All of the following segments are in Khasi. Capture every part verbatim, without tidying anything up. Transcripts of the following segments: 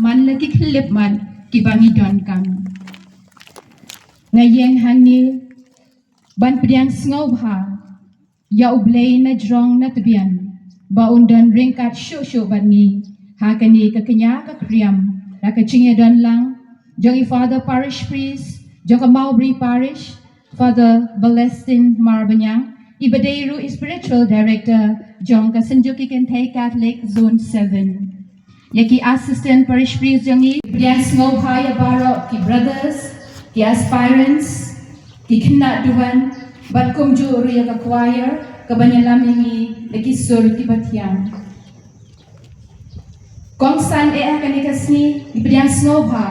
Man la ki khyllipmat kiba ngi donkam. Nga ïeng hangne ban pdiang sngewbha ïa U Blei na jrong na tbian ba un don ryngkat shuh shuh bad ngi ha kane ka kñia ka kriam, da ka jingïadon lang jong i Father Parish Priest jong ka Mawbri Parish, Father Balestin Marbaniang, iba dei ruh i Spiritual Director jong ka Saint George Catholic Zone seven. Ïa ki Assistant Parish Priest jong ngi, pdiang sngewbha ïa baroh ki brothers, ki aspirants, ki khynnah duwan, bad kumjuh ruh ïa ka choir kaban ïalam ïa ngi da ki sur kiba thiang. Kongsan eh ha kane ka sngi, ngi pdiang sngewbha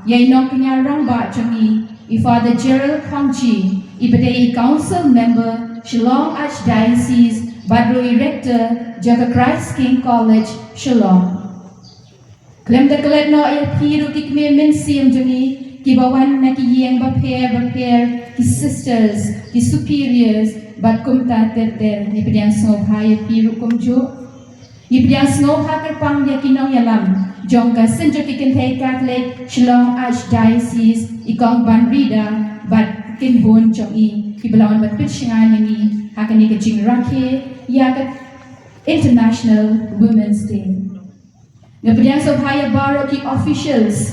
ïa i nongkñia rangbah jong ngi, i Father Gerald Khongji, iba dei i Council Member, Shillong Archdiocese, bad ruh i Rector jong ka Christ King College, Shillong. Khlem da klet noh ïa phi ruh ki kmie mynsiem jong ngi kiba wan na ki ïing bapher bapher, ki sisters, ki superiors, bad kumta ter ter, ngi pdiang sngewbha ïa phi ruh kumjuh. Ngi pdiang sngewbha kyrpang ïa ki nongïalam jong ka Saint George Catholic Shillong Archdiocese, i Kong Banrida bad ka kynhun jong i, kiba la wan ban pynshngaiñ ïa ngi ha kane ka jingrakhe ïa ka International Women's Day. Nga pdiang sngewbha ïa baroh ki officials,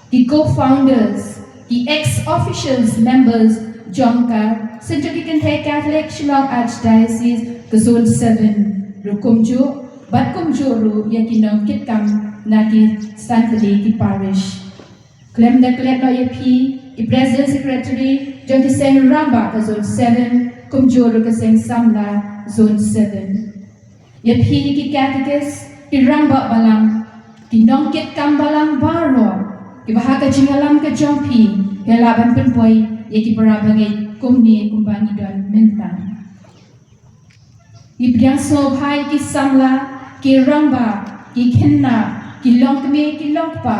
ki co-founders, ki ex-officials members jong ka Saint George Catholic Shillong Archdiocese ka Zone seven ruh kumjuh, bad kumjuh ruh ïa ki nongkitkam na ki san tylli ki parish. Khlem da klet noh ïa phi, i President Secretary jong ki seng rangbah ka Zone seven, kumjuh ruh ka seng samla Zone seven. Ïa phi ki catechist, ki rangbah balang, ki nongkitkam balang baroh, kiba ha ka jingïalam ka jong phi, phi la lah ban pynpoi ïa ki para bangeit kumne kumba ngi don mynta. Ngi pdiang sngewbha ïa ki samla, ki rangbah, ki khynnah, ki longkmie, ki longkpa,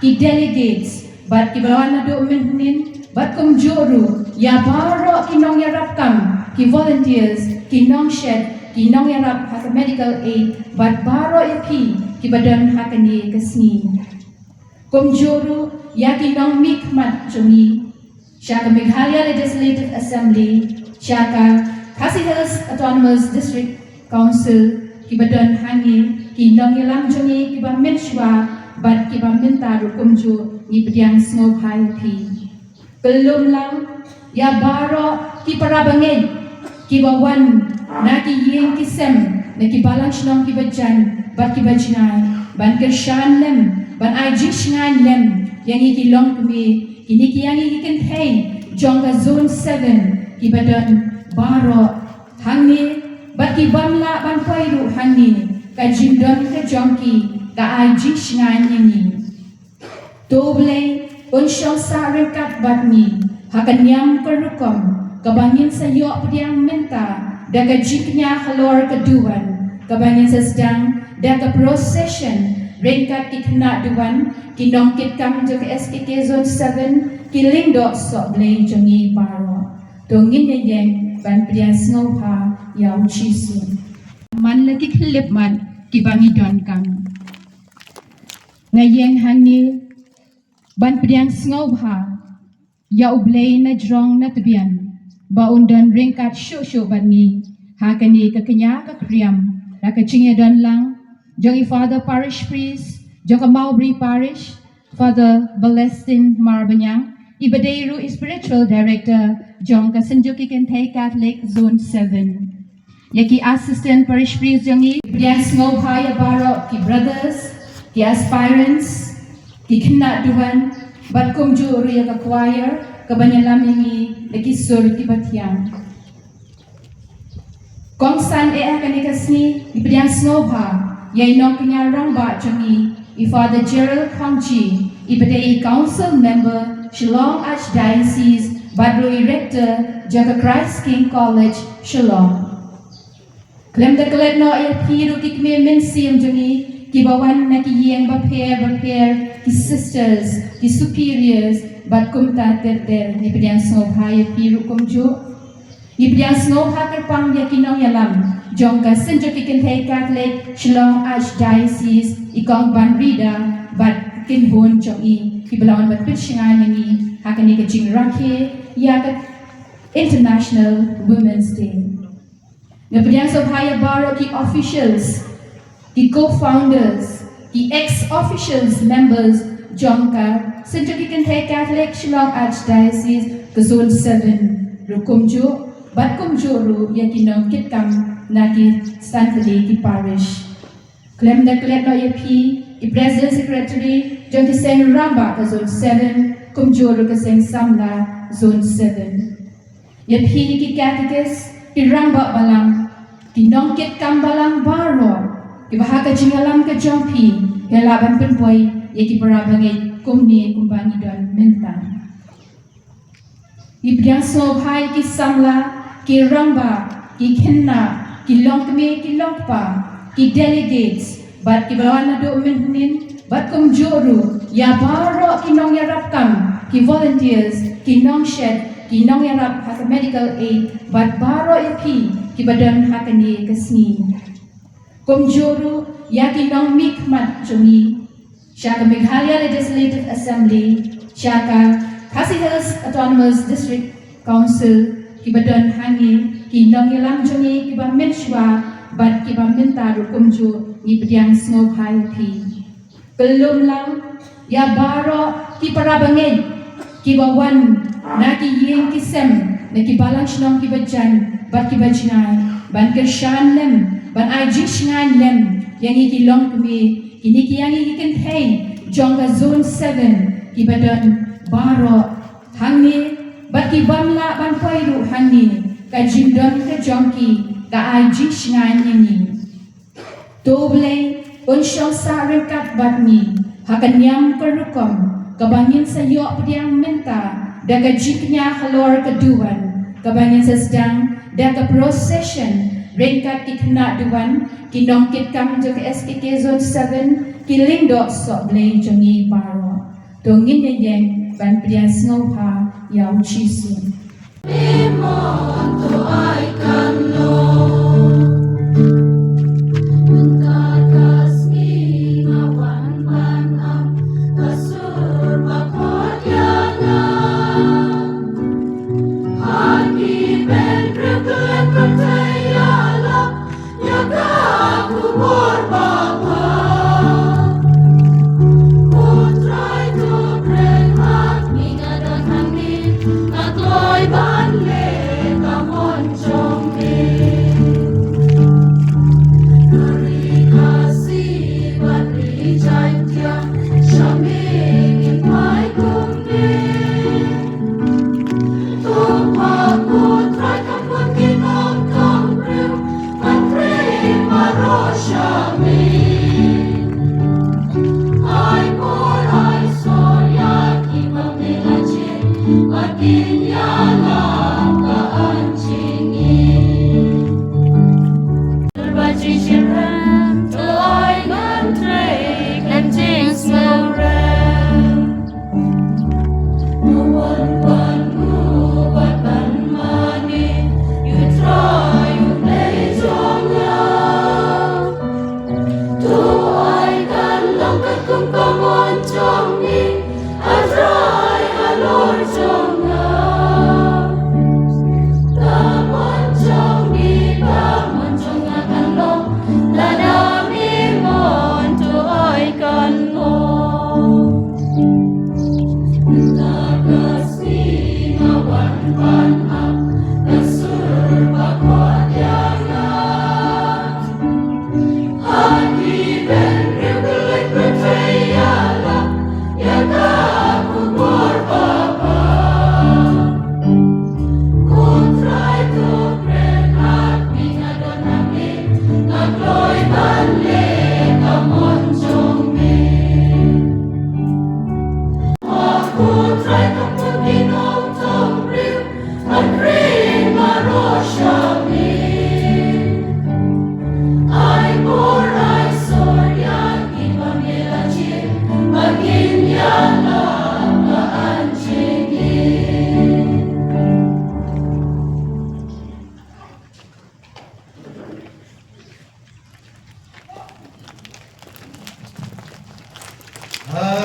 ki delegates, bad kiba la wan naduh mynhynnin, bad kumjuh ruh ïa baroh ki nongïarap kam, ki volunteers, ki nongshet, ki nongïarap ha ka medical aid, bad baroh ïa phi kiba don ha kane ka sngi. Kumjuh ruh ïa ki nongmihkhmat jong ngi sha ka Meghalaya Legislative Assembly, sha ka Khasi Hills Autonomous District Council, kiba don hangne, ki nongïalam jong ngi kiba mynshuwa bad kiba mynta ruh kumjuh, ngi pdiang sngewbha ïa phi. Kyllum lang ïa baroh ki para bangeit kiba wan na ki ïing ki sem, na ki balang shnong kiba jan bad kiba jngai, ban kyrshan lem, ban ai jingshngaiñ lem ïa ngi ki longkmie, kine ki ïa ngi ki kynthei jong ka Zone seven kiba don baroh hangne, bad ki bym lah ban poi ruh hangne, ka jingdon ka jong ki ka ai jingshngaiñ ïa ngi. To U Blei un shong sah ryngkat bad ngi ha ka niam ka rukom kaba ngin sa ïoh pdiang mynta, da ka jingkñia halor ka duwan kaba ngin sa sdang da ka procession ryngkat ki khynnah duwan, ki nongkitkam jong ka S K K Zone seven, ki lyngdoh sohblei jong ngi baroh. To ngin ïa ïeng ban pdiang sngewbha ïa U Jisu. Man la ki khyllipmat kiba ngi donkam. Nga ïeng hangne ban pdiang sngewbha ïa U Blei na jrong na tbian ba un don ryngkat shuh shuh bad ngi ha kane ka kñia ka kriam, da ka jingïadon lang jong i Father Parish Priest jong ka Mawbri Parish, Father Balestin Marbaniang, iba dei ruh i Spiritual Director jong ka Saint George Catholic Zone seven. Ïa ki Assistant Parish Priest jong ngi, pdiang sngewbha ïa baroh ki brothers, ki aspirants, ki khynnah duwan, bad kumjuh ruh ïa ka choir kaban ïalam ïa ngi da ki sur kiba thiang. Kongsan eh ha kane ka sngi, ngi pdiang sngewbha ïa i nongkñia rangbah jong ngi, i Father Gerald Khongji, iba dei i Council Member, Shillong Archdiocese, bad ruh i Rector jong ka Christ King College, Shillong. Khlem da klet noh ïa phi ruh ki kmie mynsiem jong ngi kiba wan na ki ïing bapher bapher, ki sisters, ki superiors, bad kumta ter ter, ngi pdiang sngewbha ïa phi ruh kumjuh. Ngi pdiang sngewbha kyrpang ïa ki nongïalam jong ka Saint George Catholic Shillong Archdiocese, i Kong Banrida bad ka kynhun jong i kiba la wan ban pynshngaiñ ïa ngi ha kane ka jingrakhe ïa ka International Women's Day. Nga pdiang sngewbha ïa baroh ki officials, ki co-founders, ki ex-officials members jong ka Synod ki Kynthei Catholic Shillong Archdiocese ka Zone seven ruh kumjuh, bad kumjuh ruh ïa ki nongkitkam na ki san tylli ki parish. Khlem da klet noh ïa phi ki President Secretary jong ki seng rangbah ka Zone seven, kumjuh ruh ka seng samla Zone seven. Ïa phi ki Catechist, ki rangbah balang, ki nongkitkam balang baroh kiba ha ka jingïalam ka jong phi phi lah ban pynpoi ïa ki para bangeit kumne kumba ngi don mynta. Ngi pdiang sngewbha ïa ki samla, ki rangbah, ki khynnah, ki longkmie, ki longkpa, ki delegates, bad kiba wan naduh mynhynnin, bad kumjuh ruh ïa baroh ki nongïarap kam, ki volunteers, ki nongshet, ki nongïarap ha ka medical aid, bad baroh ïa phi kiba don ha kane ka sngi. Kumjuh ruh ïa ki nongmihkhmat jong ngi sha ka Meghalaya Legislative Assembly, sha ka Khasi Hills Autonomous District Council, kiba don hangne, ki nongïalam jong ngi kiba mynshuwa bad kiba mynta ruh kumjuh, ngi pdiang sngewbha ïa phi. Kyllum lang ïa baroh ki para bangeit kiba wan na ki ïing ki sem, na ki balang shnong kiba jan bad kiba jngai, ban kyrshan lem, ban ai jingshngaiñ lem ïa ngi ki longkmie, kine ki ïa ngi ki kynthei jong ka Zone seven kiba don baroh hangne, bad ki bym lah ban poi ruh hangne. Ka jingdon ka jong ki ka ai jingshngaiñ ïa ngi. To U Blei un shong sah ryngkat bad ngi ha ka niam ka rukom kaba ngin sa ïoh pdiang mynta da ka jingkñia halor ka duwan kaba ngin sa sdang da ka procession ryngkat ki khynnah duwan, ki nongkitkam jong ka S K K Zone seven, ki lyngdoh sohblei jong ngi baroh. To ngin ïeng ban pdiang sngewbha ïa U Jisu.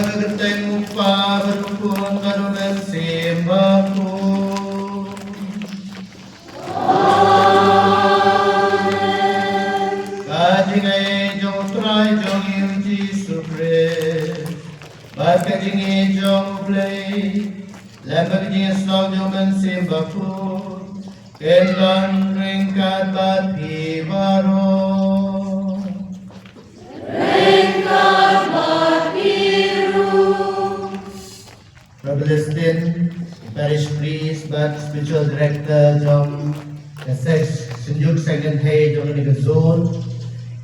Ka kyrteng u Kpa bad u Khun bad u Mynsiem Bakhuid. Ka jingaiei jong u Trai jong ngi u Jisu Khrist bad ka jingïeit jong u Blei lem bad ka jingïasyllok jong u Mynsiem Bakhuid kin don ryngkat bad phi baroh. Reverend Celestine, Parish Priest bad Spiritual Director jong ka Sek Synjuk Seng Kynthei jong kane ka zone,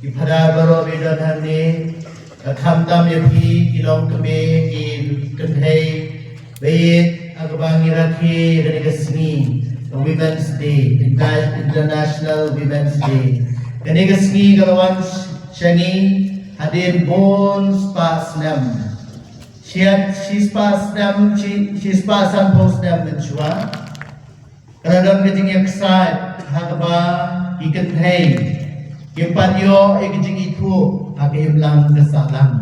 ki phadar baroh ba don hangne, ka khamtam ïa phi ki longkmie ki kynthei ba ïeit, ha kaba ngi rakhe ïa kane ka sngi, ka Women's Day, Inter-, International Women's Day. Kane ka sngi ka la wan sha ngi hadien bun spah snem. Shi, shi spah snem, shi, shi spah sanphew snem mynshuwa, ka la don ka jingïaksaid ha kaba ki kynthei kim pat ïoh ïa ka jingithuh ha ka imlang ka sahlang.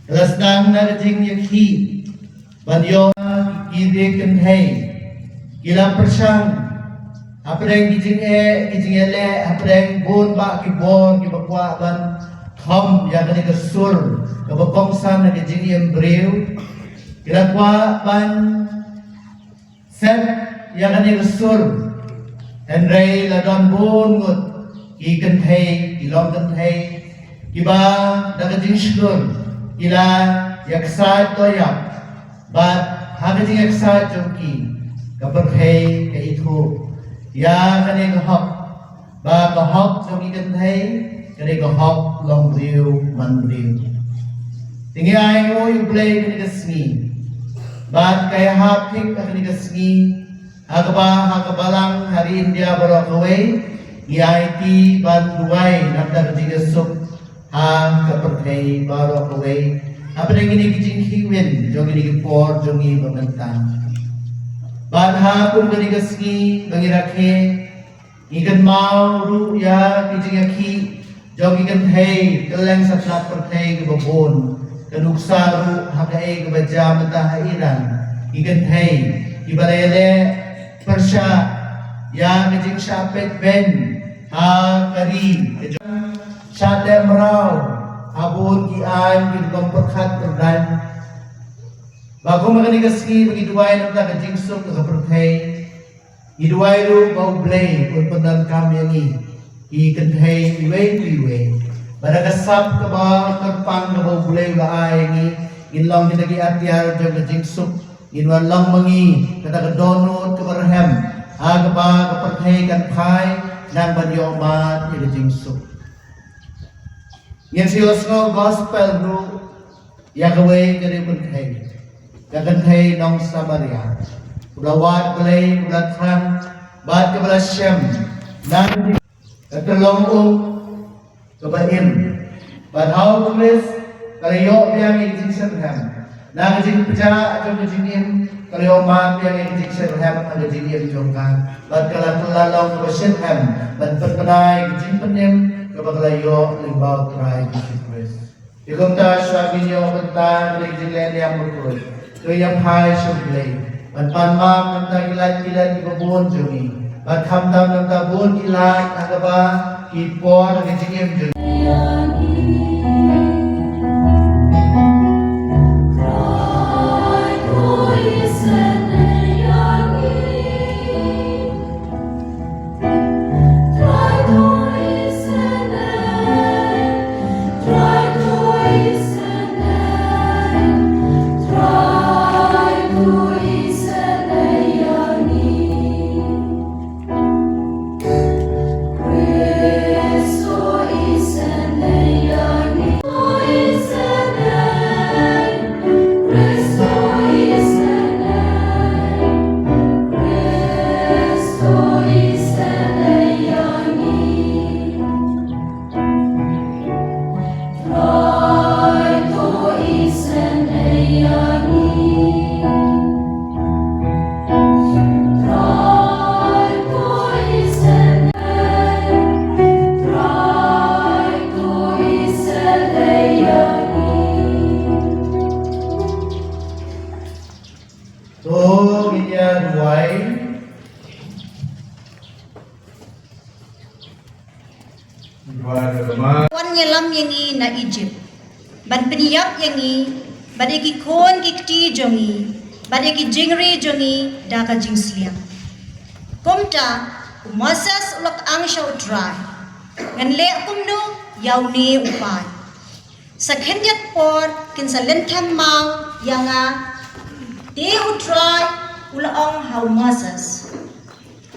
Ka la sdang na ka jingïakhih ban ïoh ki riewkynthei ki la pyrshang hapdeng ki jingeh, ki jingeh leh, hapdeng bun bah ki bor kiba kwah ban kham ïa kane ka sur kaba kongsan ha ka jingim briew. Ki la kwah ban set ïa kane ka sur. Hynrei la don bun ngut ki kynthei, ki longkynthei, kiba da ka jingshukor ki la ïaksaid to ïap. Bad ha ka jingïaksaid jong ki, ka pyrthei ka ithuh ïa kane ka hok, ba ka hok jong ki kynthei ka dei ka hok long briew man briew. Te ngi ai nguh ïa U Blei kane ka sngi, bad ka ïahap thik ha kane ka sngi, ha kaba, ha ka balang ha ri India baroh kawei ngi aiti ban duwai namar ka jingïasuk ha ka pyrthei baroh kawei hapdeng kine ki jingkhih win jong kine ki por jong ngi ba mynta. Bad ha kum kane ka sngi ba ngi rakhe, ngi kynmaw ruh ïa ki jingïakhih jong ki kynthei kylleng satlak pyrthei kiba bun. Ka nuksa ruh ha kaei kaba jia mynta ha Iran, ki kynthei kiba la ïaleh pyrshah ïa ka jingshah peit beiñ ha ka ri, ka jong shah teh mraw ha bun ki aiñ ki rukom pyrkhat pyrdaiñ. Ba kum ha kane ka sngi ba ngi duwai namar ka jingsuk ka pyrthei, ngi duwai ruh ba U Blei un pyndonkam ïa ngi ki kynthei iwei pa iwei. Ba da ka sap kaba kyrpang kaba U Blei u la ai ïa ngi, ngin long kita ki atiar jong ka jingsuk, ngin wan long ma ngi kata ka dohnud kaba rhem ha kaba ka pyrthei kan phai nang ban ïoh mad ïa ka jingsuk. Ngin sa ïohsngew gospel ruh ïa kawei ka riewkynthei, ka kynthei nong Samaria, kaba la wad Blei, kaba la thrang bad kaba la shem na ka tyllong um kaba im. Bad ha U Khrist ka la ïoh biang ïa ka jingshitrhem. Na ka jingpjah jong ka jingim ka la ïoh mad biang ïa ka jingshitrhem ha ka jingim jong ka. Bad ka la kylla long kaba shitrhem ban pynbna ïa ka jingpynim kaba ka la ïoh lyngba U Trai Jisu Khrist. Te kumta shuwa ngin ïoh bynta da ka jingleh niam bakhuid, to ïa phai sha U Blei ban pan map na bynta ki lait ki lait kiba bun jong ngi, bad khamtam na bynta bun ki lait ha kaba ki por ha ka jingim jong ngi. Duwai. Duwai da kama. Wan ïalam ïa ngi na Egypt. Ban pynïap ïa ngi, bad ïa ki khun ki kti jong ngi, bad ïa ki jingri jong ngi da ka jingsliang. Kumta, u Moses u la kang sha U Trai. Ngan leh kumno ïa une u paid? Sa khyndiat por kin sa lynthem maw ïa nga. Te U Trai u la ong ha u Moses,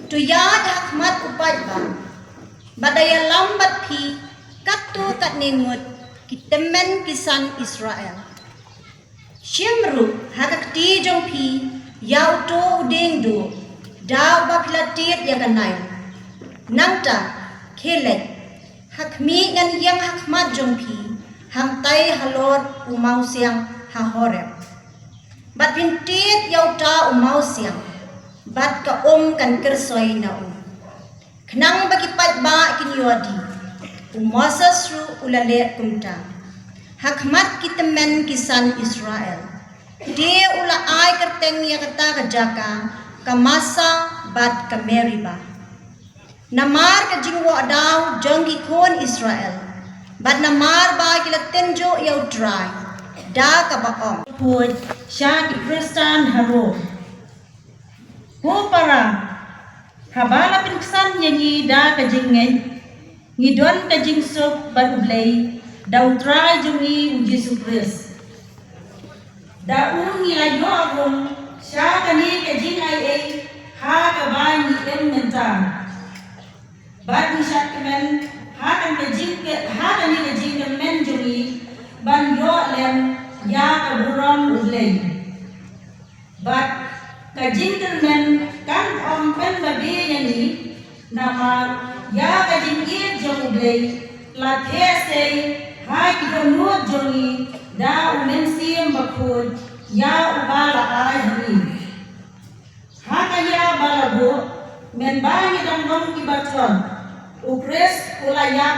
to ïaid ha khmat u paidbah, bad da ïalam bad phi katto katne ngut ki tymmen ki san Israel. Shim ruh ha ka kti jong phi ïa uto u dieng duh, da uba phi la tied ïa ka Nail. Nangta, khie leit, ha khmih ngan ïeng ha khmat jong phi, hangtai halor u mawsiang ha Horeb. Bad phin tied ïa uta u mawsiang, bad ka um kan kyrsoi na u. Khnang ba ki paidbah kin ïohi, u Moses ruh u la leh kumta. Ha khmat ki tymmen ki san Israel. Te u la ai kyrteng ïa kata ka jaka, ka Masa bad ka Meriba. Namar ka jingwahdaw jong ki khun Israel. Bad namar ba ki la tynjuh ïa U Trai. Da kaba ong. Pud, sha ki Khristan ha Rom. Ko para, haba la pynksan ïa ngi da ka jingngeit, ngi don ka jingsuk bad U Blei, da U Trai jong ngi U Jisu Khrist. Da u ngi la ïoh rung, sha kane ka jingaiei, ha kaba ngi im mynta. Bad ngi shah kmen, ha kane ka jingkyrmen, ha kane ka jingkyrmen jong ngi, ban ïoh lem, ïa ka burom U Blei. Bad ka jingkyrmen kan ym pynbabe ïa ngi, namar ïa ka jingïeit jong U Blei, la theh sei ha ki dohnud jong ngi, da U Mynsiem Bakhuid, ïa uba la ai ha ngi. Ha ka ïa ba la buh, mynba ngi dang long kiba thlot, U Khrist u la ïap,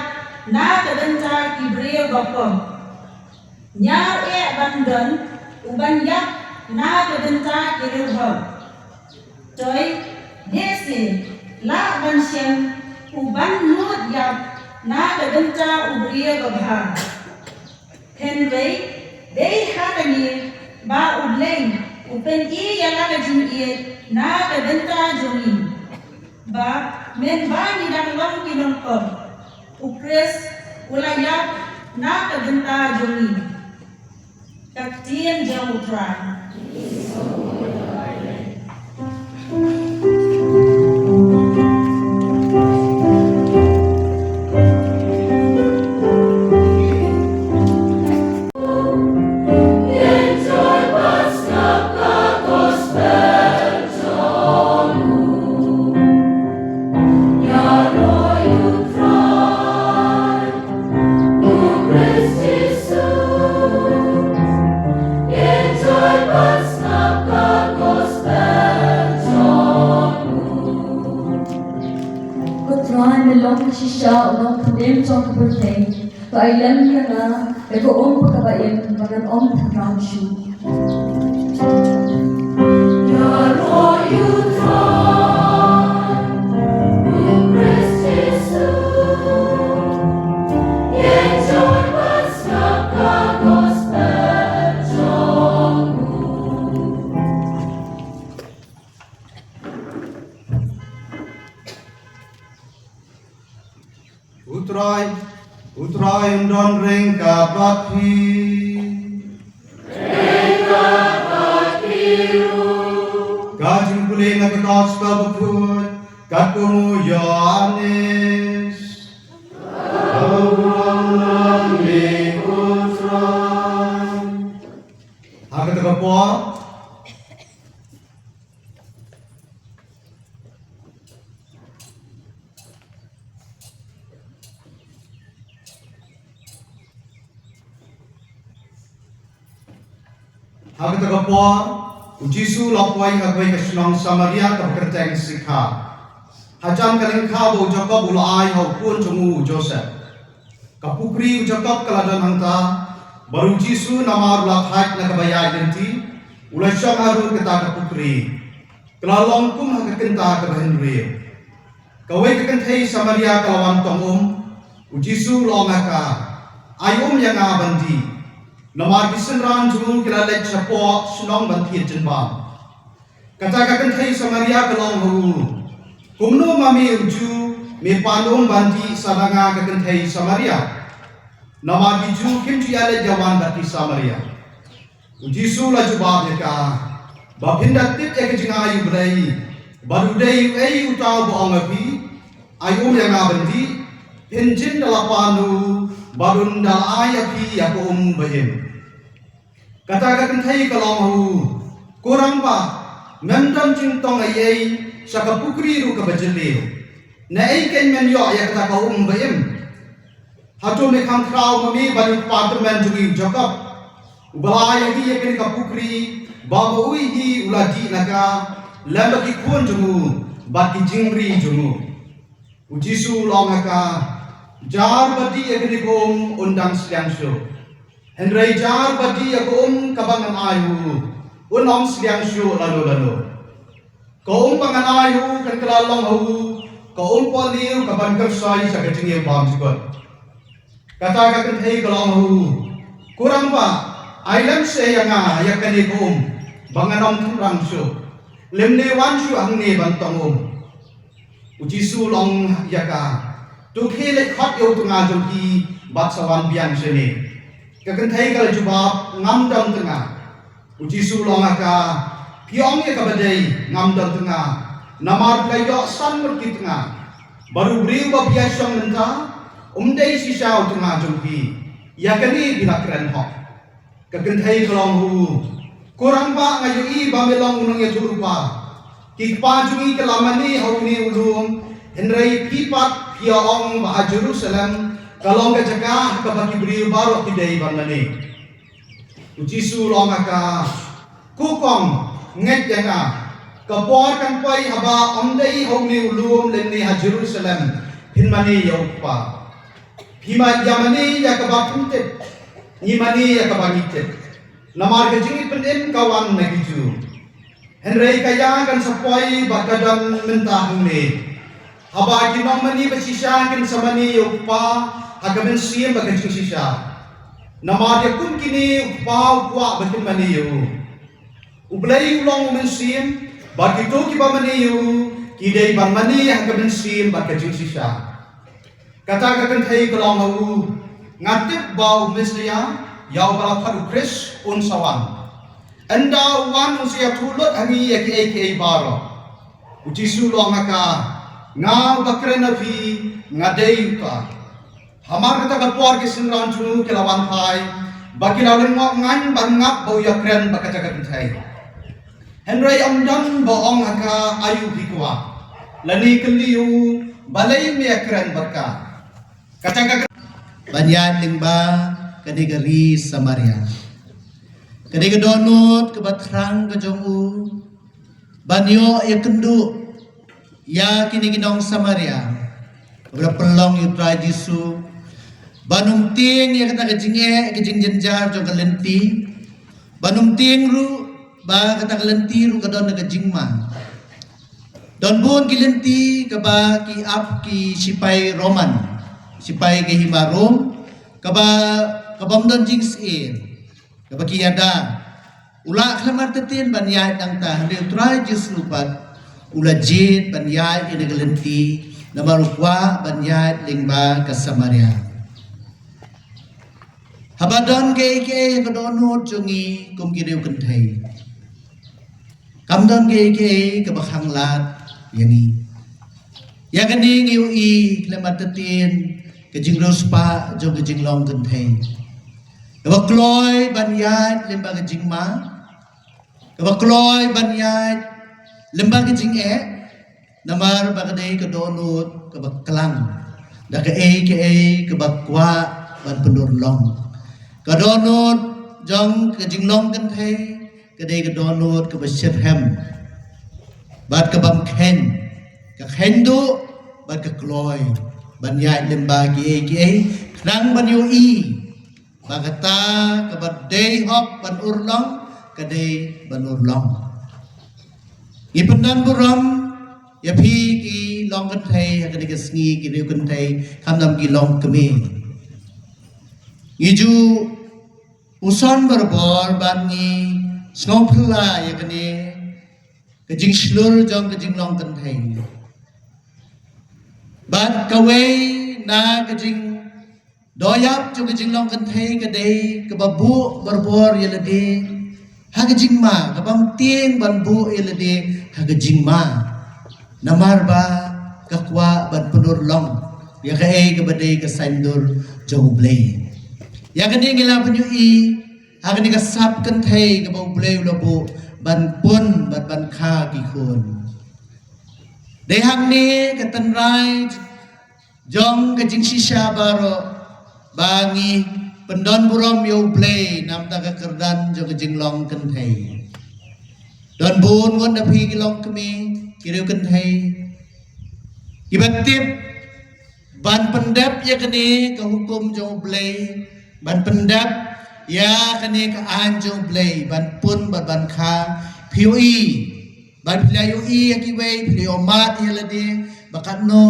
na ka bynta ki briew ba pop. Ñiar eh ban don, u ban ïap, na ka bynta ki riewhok. Toi, dei shi, lah ban shem, u ban nud ïap, na ka bynta u briew babha. Hynrei, dei ha kane, ba U Blei, u pyni ïa la ka jingïeit, na ka bynta jong ngi. Ba, mynba ngi dang long ki nongpop, U Khrist, u la ïap, na ka bynta jong ngi. Ka ktien jong U Trai. Ko Trai, me long shisha u nongpynim jong ka pyrthei, to ai lem ïa nga da ka um kaba im ba ngan ym pynrem shuh. U Trai, U Trai un don ryngkat bad phi. Ka jingpule na ka Gospel Bakhuid katkum u Ïoannis. Ha kata ka por, Ha kata ka por, u Jisu u la poi ha kawei ka shnong Samaria kaba kyrteng Sikhar. Hajan ka lyngkha ba u Jakob u la ai ha u khun jong u, u Joseph. Ka pukri u Jakob ka la don hangta, bad u Jisu namar u la thait na kaba ïaid lynti, u la shong harud kata ka pukri. Ka la long kum ha ka kynta kaba hynriew. Kawei ka kynthei Samaria ka la wan tong um. U Jisu u la ong ha ka, ai um ïa nga ban dih. Namar ki synran jong u ki la leit shapoh shnong ban thied jingbam. Kata ka kynthei Samaria ka la ong ha u, kumno ma me u Jiw me pan um ban dih sa da nga ka kynthei Samaria? Namar ki Jiw kim ju ïaleit ïawan bad ki Samaria. U Jisu u la jubab ïa ka, ba phin da tip ïa ka jingai U Blei bad u dei uei uta uba ong ha phi, ai um ïa nga ban dih, phin jin da la pan u bad un da la ai ïa phi ïa ka um ba im. Kata ka kynthei ka la ong ha u, ko rangbah, mem don jingtong ei ei sha ka pukri ruh kaba jylliew. Naei kein men ïoh ïa kata ka um ba im? Hato me kham khraw ma me bad u kpa tymmen jong ngi u Jakob, uba la ai ïa ngi ïa kane ka pukri, ba ma u hi u la dih na ka lem bad ki khun jong u bad ki jingri jong u? U Jisu u la ong ha ka, jar ba dih ïa kane ka um un dang sliang shuh. Hynrei jar ba dih ïa ka um kaba ngan ai ha u, un ym sliang shuh lano lano. Ka um ba ngan ai ha u kan kylla long ha u ka um pohliew kaban kyrsoi sha ka jingim bymjukut. Kata ka kynthei ka la ong ha u, ko rangbah, ai lem seh ïa nga ïa kane ka um, ba ngan ym tynrang shuh, lymne wan shuh hangne ban tong um. U Jisu u la ong ïa ka, to khie leit khot ïa u tnga jong phi bad sa wan biang shane. Ka kynthei ka la jubab, ngam don tnga. U Jisu u la ong ha ka, phi ong ïa kaba dei, ngam don tnga. Namar phi la ïoh san ngut ki tnga, bad u briew ba phi ïa shong mynta um dei shisha u tnga jong phi. Ïa kane phi la kren hok. Ka kynthei ka la ong ha u, ko rangbah, nga ïohi ba me long u nongïathuhlypa. Ki kpa jong ngi ki la mane ha une u lum, hynrei phi pat phi ïa ong ba ha Jerusalem ka long ka jaka ha kaba ki briew baroh ki dei ban mane. U Jisu u la ong ha ka, ko kong, ngeit ïa nga, ka por kan poi haba ym dei ha une u lum lymne ha Jerusalem phin mane ïa u Kpa. Phi ïa mane ïa kaba phin tip, ngi mane ïa kaba ngi tip. Namar ka jingïapynim ka wan na ki Jiw. Hynrei ka ïa kan sa poi ba ka don mynta hangne, haba ki nongmane ba shisha kin sa mane ïa u Kpa ha ka mynsiem bad ka jingshisha. Namar ïa kum kine u Kpa u kwah ba kin mane ïa u. U Blei u long u mynsiem, bad kito kiba mane ïa u ki dei ban mane ha ka mynsiem bad ka jingshisha. Kata ka kynthei ka la ong ha u, nga tip ba u Messaïah, ïa uba la khot u Khrist, un sa wan. Ynda u wan un sa ïathuh lut ha ngi ïa kiei kiei baroh. U Jisu u la ong ha ka, nga uba kren ha phi, nga dei uta. Hamar kata ka por ki synran jong u ki la wan phai, ba ki la lyngngoh ngaiñ ban ngap ba u ïakren bad kata ka kynthei. Hynrei ym don ba ong ha ka, aïu phi kwah, lane kylli u, balei me ïakren bad ka. Kata ka ban ïaid lyngba kane ka ri Samaria. Kane ka dohnud kaba thrang ka jong u ban ïoh ïakynduh ïa kine ki nong Samaria, kaba la pynlong ïa u Trai Jisu, ban ym tieng ïa kata ka jingeh, ka jingjynjar jong ka lynti, ban ym tieng ruh ba kata ka lynti ruh ka don ka jingma. Don bun ki lynti kaba ki ap ki sipai Roman, sipai ka hima Rom, kaba, kaba ym don jingsyier, kaba ki ïada. U la khlem artatien ban ïaid nangta, hynrei u Trai Jisu pat u la jied ban ïaid ïa ka lynti, namar u kwah ban ïaid lyngba ka Samaria. Haba don kiei kiei ka dohnud jong ngi kum ki riew kynthei, kam don kiei kiei kaba khanglad ïa ngi. Ïa kane ngi ïohi khlem artatien ka jingriewspah jong ka jinglong kynthei, kaba kloi ban ïaid lyngba ka jingma, kaba kloi ban ïaid lyngba ka jingeh. Namar ba ka dei ka dohnud kaba klang da kaei kaei kaba kwah ban pynurlong. Ka dohnud jong ka jinglong kynthei ka dei ka dohnud kaba shitrhem bad kaba ym kheiñ, ka kheiñ duh bad ka kloi ban ïaid lyngba kiei kiei, khnang ban ïohi ba kata kaba dei hok ban urlong ka dei ban urlong. Ngi pyndon burom ïa phi ki long kynthei ha kane ka sngi, ki riew kynthei, khamtam ki long kmie. Ngi ju puson barabor ban ngi sngewphylla ïa kane ka jingshlur jong ka jinglong kynthei. Bad kawei na ka jingdohïap jong ka jinglong kynthei ka dei kaba buh barabor ïa lade ha ka jingma, kaba ym tieng ban buh ïa lade ha ka jingma. Namar ba ka kwah ban pynurlong ïa kaei kaba dei ka saiñdur jong U Blei. Ïa kane ngi la pynïohi ha kane ka sap kynthei kaba U Blei u la buh ban pun bad ban kha ki khun. Dei hangne ka tynrai jong ka jingshisha baroh ba ngi pyndon burom ïa U Blei namar ka kyrdan jong ka jinglong kynthei. Don bun ngut na phi ki long kmie, ki riew kynthei, kiba tip ban pyndep ïa kane ka hukum jong U Blei, ban pyndep ïa kane ka aiñ jong U Blei ban pun bad ban kha. Phi ïohi, ban phi la ïohi ïa kiwei, phi la ïohmad ïa lade ba katno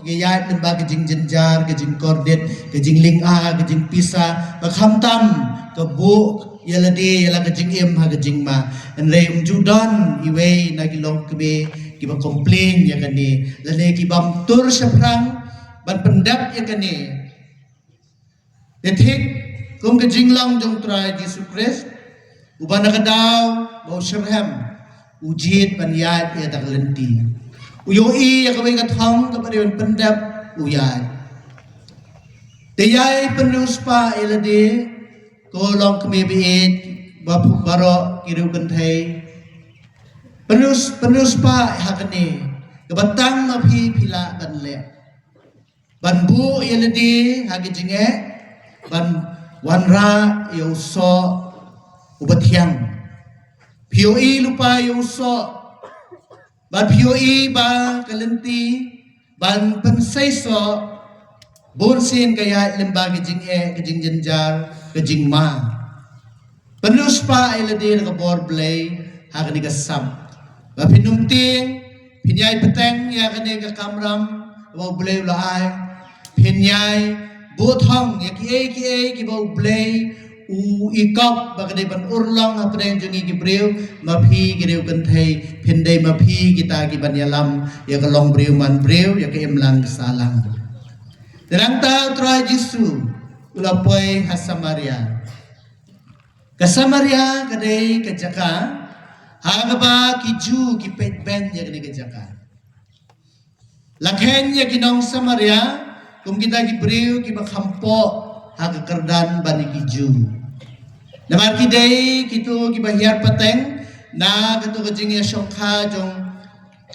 ki ïaid lyngba ka jingjynjar, ka jingkordit, ka jinglynga, ka jingpisa, ba khamtam ka buh ïa lade ïa la ka jingim ha ka jingma. Hynrei um ju don iwei na ki long kmie kiba complain ïa kane lane kibym tur shaphrang ban pyndep ïa kane. Te thik kum ka jinglong jong U Trai Jisu Khrist, uba na ka daw ba u shitrhem, u jied ban ïaid ïa kata ka lynti. U ïohi ïa kawei ka thong kaba dei ban pyndep, u ïaid. Te ïai pynriewspah ïa lade, ko long kmie baieit, ba phuh baroh ki riew kynthei. Pynriewspah ha kane kaba tang ma phi phi lah ban leh. Ban buh ïa lade ha ka jingeh, ban wanrah ïa u soh uba thiang. Phi ïohi lypa ïa u soh, bad phi ïohi ba ka lynti ban pynseisoh bunsien ka ïaid lyngba ka jingeh, ka jingjynjar, ka jingma. Pynriewspah ïa lade da ka bor Blei ha kane ka sap. Ba phin ym tieng, phin ïai bteng ïa kane ka kamram ba U Blei u la ai. Phin ïai buh thong ïa kiei kiei kiba U Blei u i kop ba ka dei ban urlong hapdeng jong ngi ki briew, ma phi ki riew kynthei, phin dei ma phi kita kiban ïalam ïa ka longbriew manbriew, ïa ka imlang ka sahlang. Te nangta U Trai Jisu u la poi ha Samaria. Ka Samaria ka dei ka jaka ha kaba ki Jiw ki peit beiñ ïa kane ka jaka. La kheiñ ïa ki nong Samaria kum kita ki briew kiba kham poh ha ka kyrdan ban ïa ki Jiw. Namar ki dei kito kiba hiar pateng na kato ka jingïashongkha jong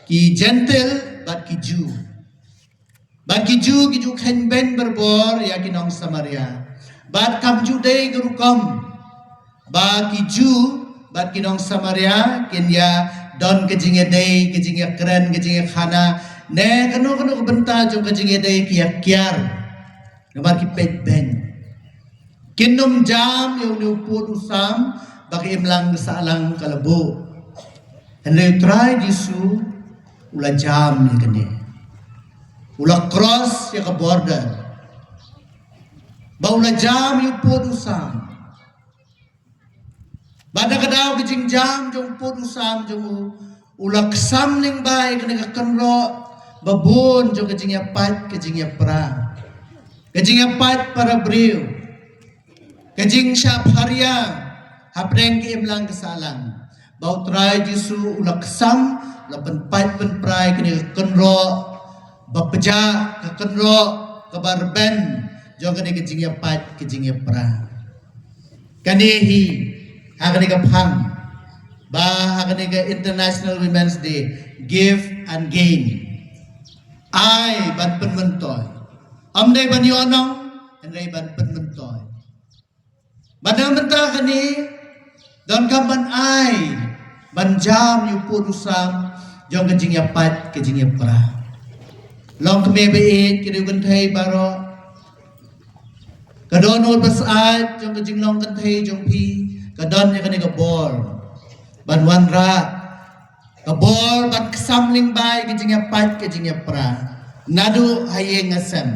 ki Jentil bad ki Jiw. Bad ki Jiw ki ju kheiñ beiñ barabor ïa ki nong Samaria. Bad kam ju dei ka rukom ba ki Jiw bad ki nong Samaria kin ïa don ka jingïadei, ka jingïakren, ka jingïakhana, ne kano kano ka bynta jong ka jingïadei ki ïa kiar. Namar ki peit beiñ. Kin ym jam ïa une u pud u sam ba ka imlang ka sahlang ka la buh. Hynrei U Trai Jisu u la jam ïa kane. U la cross ïa ka border. Ba u la jam ïa u pud u sam. Bad na ka daw ka jingjam jong u pud u sam jong u, u la ksam lyngba ïa kane ka kynroh ba bun jong ka jingïapait ka jingïapra. Ka jingïapait para briew. Ka jingshah pharia hapdeng ka imlang ka sahlang. Ba U Trai Jisu u la ksam, u la pynpait pynpra ïa kane ka kynroh ba pjah, ka kynroh kaba rben jong kane ka jingïapait ka jingïapra. Kane hi ha kane ka phang ba ha kane ka International Women's Day, give and gain. Ai ban pynmyntoi. Ym dei ban ïoh nong, hynrei ban pynmyntoi. Bad na ka bynta kane donkam ban ai ban jam ïa u pud u sam jong ka jingïapait ka jingïapra. Long kmie baieit, ki riew kynthei baroh. Ka dohnud ba syaid jong ka jinglong kynthei jong phi, ka don ïa kane ka bor ban wanrah Ka bor ban ksam lyngba ïa ka jingïapait ka jingïapra naduh ha ïing ha sem.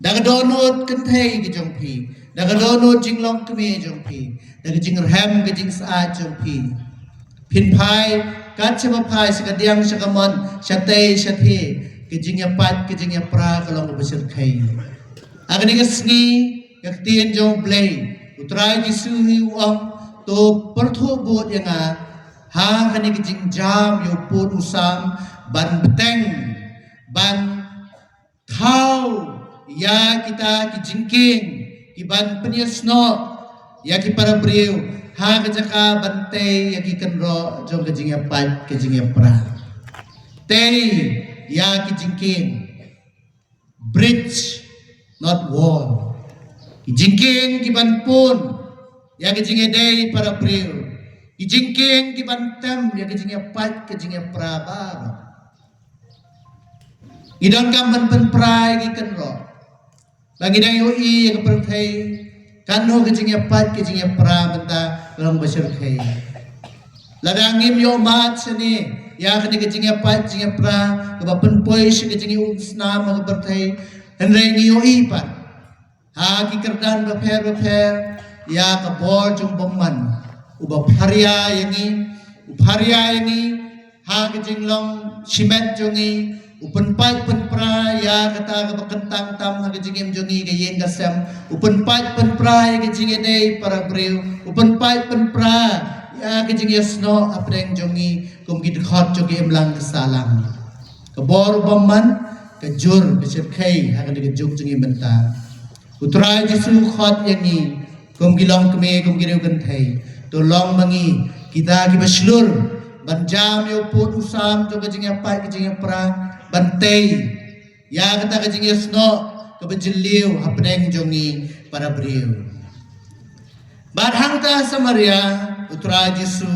Da ka dohnud kynthei ka jong phi, da ka dohnud jinglong kmie jong phi, da ka jingrhem ka jingsyaid jong phi. Phin phai kat shaba phai, sha kadiang sha kamon, shatei shatei, ka jingïapait ka jingïapra ka long kaba shyrkhei. Ha kane ka sngi, ka ktien jong U Blei, U Trai Jisu hi u ong, to pyrthuh bud ïa nga ha kane ka jingjam ïa u pud u sam, ban bteng, ban thaw ïa kita ki jingkieng kiban pynïasnoh ïa ki para briew, ha ka jaka ban tei ïa ki kynroh jong ka jingïapait ka jingïapra. Tei ïa ki jingkieng. Bridge, not wall. Ki jingkieng kiban pun ïa ki jingïadei para briew. Ki jingkieng kiban tem ïa ki jingïapait ki jingïapra baroh. Ngi donkam ban pynpra ïa ki kynroh. Ba ngi dang ïohi ïa ka pyrthei, katno ka jingïapait ka jingïapra mynta ka long ba shyrkhei. Lada ngim ïoh mad shane ïa kane ka jingïapait jingïapra kaba pynpoi sha ka jingïaumsnam ha ka pyrthei, hynrei ngi ïohi pat ha ki kyrdan bapher bapher ïa ka bor jong u bymman, uba pharia ïa ngi, u pharia ïa ngi ha ka jinglong shimet jong ngi, u pynpait pynpra ïa kata kaba kyntang tam ha ka jingim jong ngi, ka ïing ka sem, u pynpait pynpra ïa ka jingïadei para briew, u pynpait pynpra ïa ka jingïasnoh hapdeng jong ngi kum ki dkhot jong ka imlang ka sahlang. Ka bor u bymman ka jur ka shyrkhei ha kane ka juk jong ngi mynta. U Trai Jisu u khot ïa ngi kum ki longkmie, kum ki riewkynthei, to long ma ngi kita kiba shlur ban jam ïa u pud u sam jong ka jingïapait ka jingïapra, ban tei ïa kata ka jingïasnoh kaba jylliew hapdeng jong ngi para briew. Bad hangta Samaria, U Trai Jisu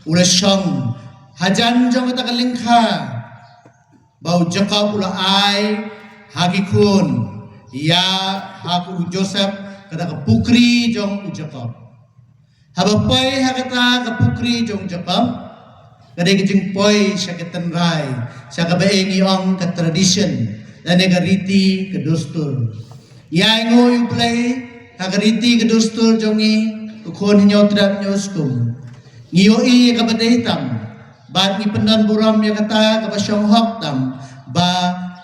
u la shong hajan jong kata ka lyngkha ba u Jakob u la ai ha ki khun ïa ha u Joseph, kata ka pukri jong u Jakob. Haba poi ha kata ka pukri jong u Jakob, ka dei ka jingpoi sha ka tynrai, sha kaba ngi ong ka tradition lane ka riti ka dustur. Ïa ngi ïa u Blei ha ka riti ka dustur jong ngi, u khun hynñiew trep hynñiew skum. Ngi ïohi ïa kaba dei tam, bad ngi pyndon burom ïa kata kaba shong hok tam, ba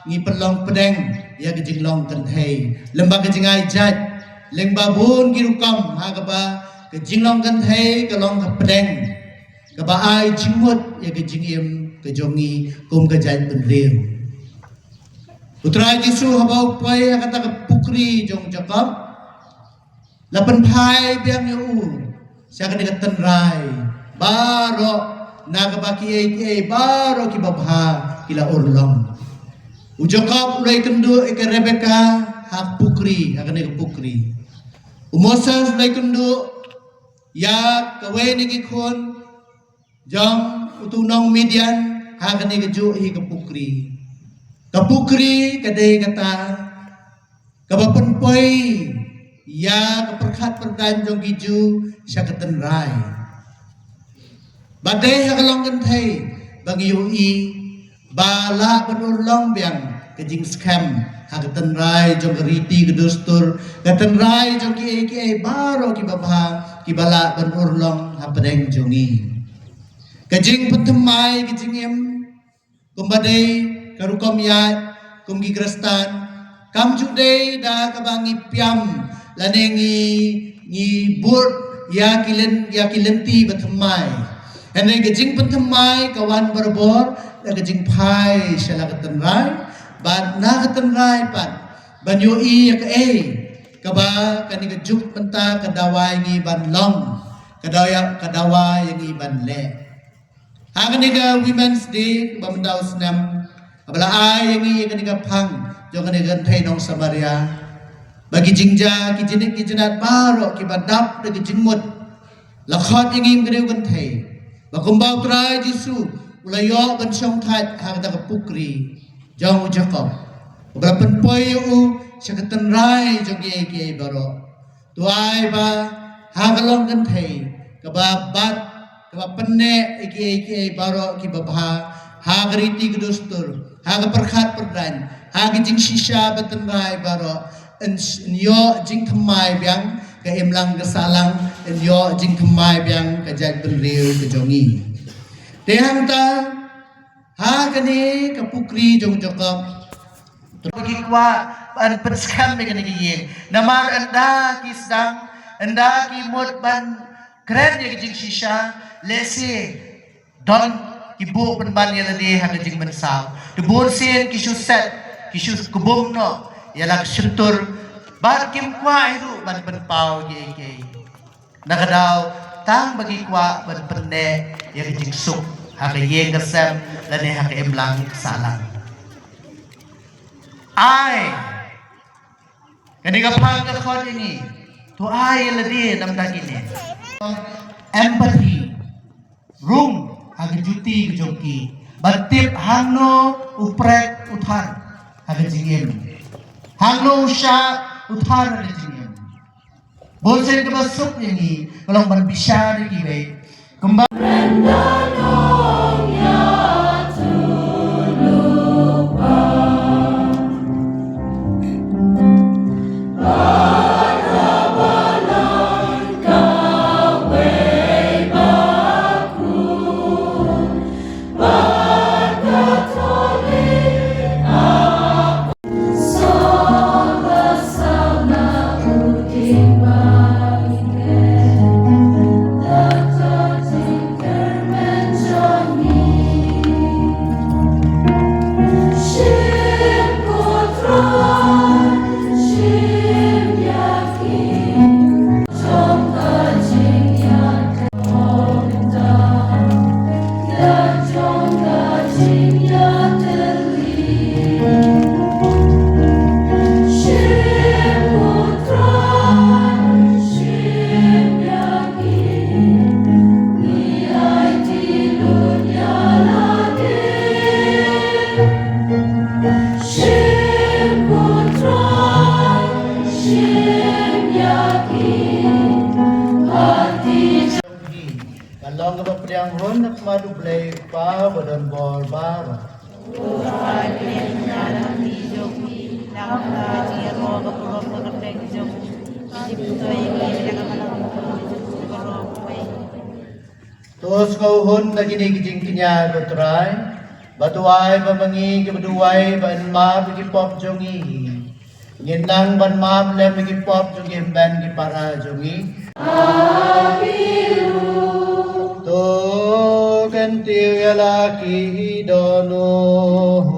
ngi pynlong pdeng ïa ka jinglong kynthei. Lem bad ka jingai jait, lem bad bun ki rukom ha kaba ka jinglong kynthei ka long ka pdeng kaba ai jingmut ïa ka jingim ka jong ngi kum ka jaitbynriew. U Trai Jisu haba u poi ha kata ka pukri jong u Jakob, la pynphai biang ïa u sha kane ka tynrai. Baroh na kaba kiei kiei baroh kiba bha ki la urlong. U Jakob u la ïakynduh ïa ka Rebeka ha pukri, ha kane ka pukri. U Moses u la ïakynduh ïa kawei na ki khun jong utu u nong Midian ha kane ka juh hi ka pukri. Ka pukri ka dei kata kaba pynpoi ïa ka pyrkhat pyrdaiñ jong ki Jiw sha ka tynrai. Bad dei ha ka long kynthei ba ngi ïohi ba lah ban urlong biang ka jingskhem ha ka tynrai jong ka riti ka dustur, ka tynrai jong kiei kiei baroh kiba bha kiba lah ban urlong hapdeng jong ngi. Ka jingpynthymmai ka jingim kumba dei ka rukom ïaid kum ki Khristan, kam ju dei da kaba ngi piam lane ngi, ngi bud ïa ki lyn, ïa ki lynti ba thymmai. Hynrei ka jingpynthymmai ka wan barabor da ka jingphai sha la ka tynrai, bad na ka tynrai pat ban ïohi ïa kaei kaba kane ka juk mynta ka dawa ïa ngi ban long, ka dawa, ka dawa ïa ngi ban leh. Ha kane ka Women's Day ba mynta u snem, ba la ai ïa ngi ïa kane ka phang jong kane ka kynthei nong Samaria, ba ki jingjia, ki jingit, ki jingat baroh kiba dap da ki jingmut la khot ïa ngi kum ki kynthei, ba kumba u Trai Jisu u la ïoh ban shongthait ha kata ka pukri jong u Jakob, ba la pynpoi ïa u sha ka tynrai jong kiei kiei baroh. To ai ba ha ka long kynthei kaba bat Kaba pynneh ïa kiei kiei baroh kiba bha ha ka riti ka dustur, ha ka pyrkhat pyrdaiñ, ha ka jingshisha ba tynrai baroh, yn, yn ïoh jingthymmai biang ka imlang ka sahlang, yn ïoh jingthymmai biang ka jaitbynriew ka jong ngi. Te hangta ha kane ka pukri jong Jakob, ba ki kwah ban pynskhem ïa kane ka ïing. Namar ynda ki sdang, ynda ki mut ban kren ïa ka jingshisha, lehse don ki buh pynban ïa lade ha ka jingmynsaw. Te bun sien ki shu set, ki shu kbum noh ïa la ka shyntur, bad kim kwah hi ruh ban pynpaw kiei kiei. Na ka daw tang ba ki kwah ban pynneh ïa ka jingsuk ha ka ïing ka sem lane ha ka imlang ka sahlang. Ai, kane ka phang ka khot ïa ngi, to ai ïa lade namar kine. Empathy, rung ha ka juti ka jong ki, ba tip hangno u prek u thar ha ka jingim, hangno u shah u thar ha ka jingim. Bun sien kaba suk ïa ngi ka long ban bishar ïa kiwei. Kumba Ka long kaba pdiang run na khmat U Blei Kpa ba don bor baroh. To sngewhun na kine ki jingkñia ko Trai, ba to ai ba ma ngi kiba duwai ba yn map ïa ki pop jong ngi. Ngin nang ban map lem ïa ki pop jong ngi, ban ki para jong ngi. To kyntiew ïa la ki dohnud.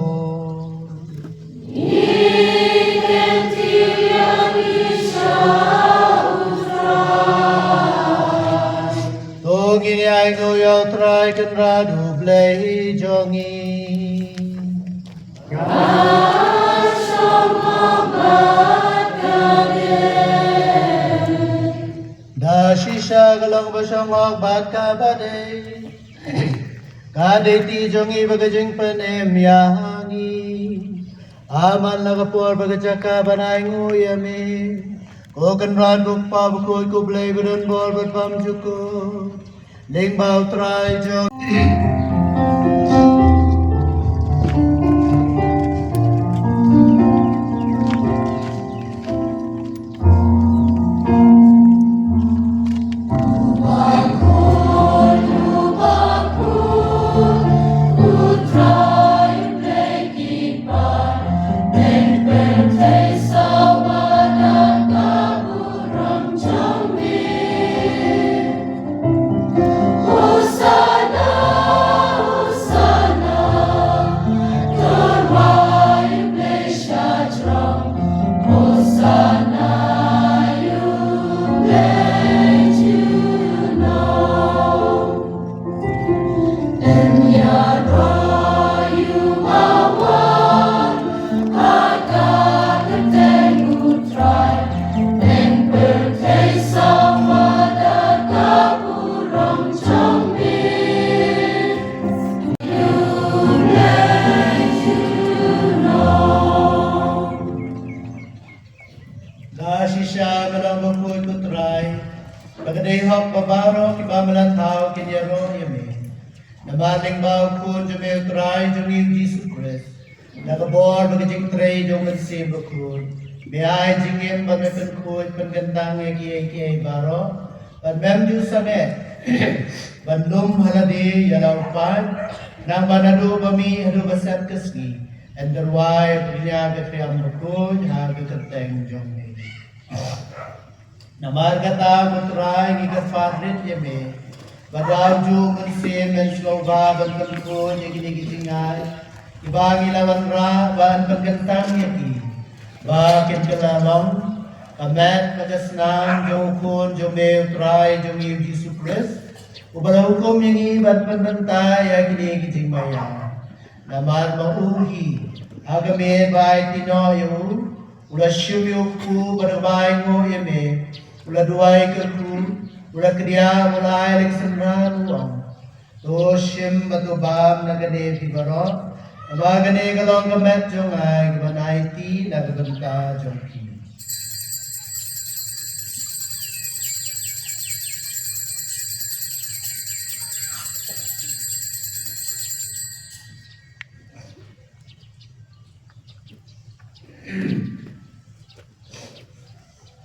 To ngin ïa ainguh ïa U Trai Kynrad U Blei jong ngi. Da shisha ka long ba shong hok bad kaba dei. Ka dei ti jong ngi bad ka jingpynim ïa ngi. A man la ka por bad ka jaka ban ainguh ïa me. Ko Kynrad, ko Kpa bakhuid, ko Blei ba don bor bad bymjukut. Lyngba U Trai jong Da shisha ka long bakhuid ko Trai, ba ka dei hok ba baroh kiba Ba la thaw kin ïaroh ïa me. Namar lyngba u Khun jong me u Trai jong ngi u Jisu Khrist, na ka bor bad ka jingtrei jong u Mynsiem Bakhuid, me ai jingim bad me pynkhuid pynkyntang ïa kiei kiei baroh, bad mem ju sangeh ban lum ha lade ïa la u paid, khnang ba naduh ba mih haduh ba sep ka sngi, yn tyrwa ïa ka bniah ka triang bakhuid ha ka kyrteng jong me. Namar kata ko Trai, ngi kyrpad rit ïa me ba da u Mynsiem men sngewbha ban pynkhuid ïa kine ki jingai kiba ngi la wanrah, ban pynkyntang ïa ki ba kin kylla long ka met bad ka snam jong u Khun jong me u Trai jong ngi u Jisu Khrist, uba la hukum ïa ngi ban pynbynta ïa kine ki jingmaïa. Namar ba u hi, ha ka miet ba aiti noh ïa u, u la shim ïa u kpu bad ba ainguh ïa me, u la duwai kyrkhu, u la kdiah bad u la ai lyngngoh synran, u ong: To shim bad to bam na kane phi baroh, namar kane ka long ka met jong nga, kaba ngan aiti na ka bynta jong phi.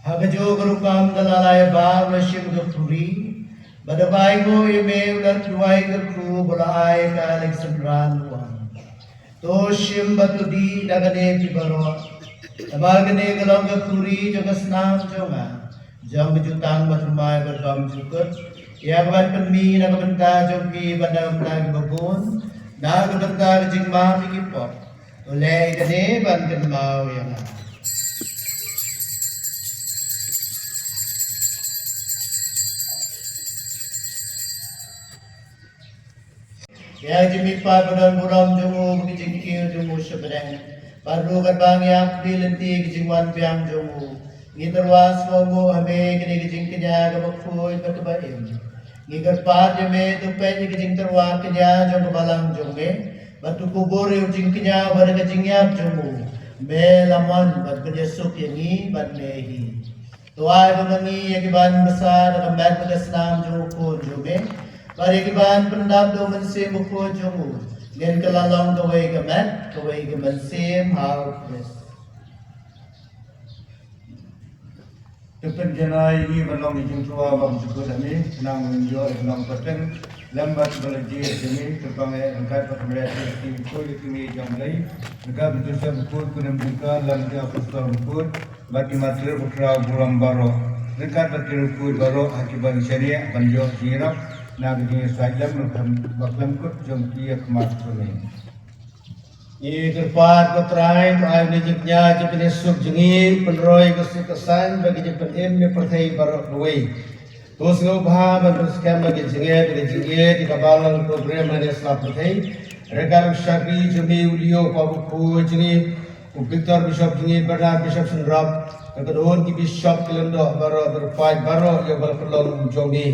Ha kajuh ka rukom da la lai ba u la shim ka khuri, bad ba ainguh ïa me u la duwai kyrkhu bad u la ai ka lyngngoh synran, u ong: To shim bad to dih na kane phi baroh, namar kane ka long ka khuri jong ka snam jong nga, jong ka jutang bathymmai bathymmai jukut, ïa kaban pynmih na ka bynta jong phi bad na ka bynta kiba bun, na ka bynta ka jingmap ïa ki pop. To leh ïa kane ban kynmaw ïa nga. Ïa ka jingmihpat ba don burom jong u, bad ka jingkiew jong u sha bneng, bad ruh katba ngi ap khmih lynti ka jingwan biang jong u, ngi tyrwa sngewnguh ha me kane ka jingkñia kaba khuid bad kaba im. Ngi kyrpad ïa me, to peit ïa ka jingtyrwa kñia jong ka balang jong me, bad to kubur ïa u jingkñia bad ka jingïap jong u. Me la mon bad pynïasuk ïa ngi bad me hi. To ai ba ma ngi ïa kiban bsa da ka met bad ka snam jong u Khun jong me, bad ïa kiban pyndap da u Mynsiem Bakhuid jong u, ngin kylla long kawei ka met kawei ka mynsiem ha u Khrist. To pynjanai ïa ngi ban long ki jingtyrwa bymjukut ha me, khnang ba ngin ïoh ïa ka nongpyntip lem bad ba la jied jong me, kyrpang eh ryngkat bad ka Mari Theisoh, bakhuid ïa ka kmie jong U Blei, ryngkat bad u Joseph bakhuid, u nongpynïaid lem bad ki apostol bakhuid, bad ki martir bakhraw burom baroh, ryngkat bad ki riewkhuid baroh ha kiba ngi shaniah ban ïoh jingïarap na ka jingïasaid lem bakhlem kut jong ki ïa ka khmat jong me. Ngi kyrpad, ko Trai, to ai ïa ka jingkñia jingpynïasuk jong ngi, pynroi ka suk ka saiñ bad ka jingpynim ïa ka pyrthei baroh kawei. To sngewbha ban pynskhem ïa ka jingngeit, ïa ka jingngeit ïa ka balang, ko Trai, man ïa ka pyrthei, ryngkat u shakri jong ngi u Leo, u pop bakhuid jong ngi, u Victor Bishop jong ngi, Bernard Bishop Sundrop, ryngkat bad ki bishop, ki lyngdoh baroh, bad ki paid baroh ïa u ba la pynlong jong ngi.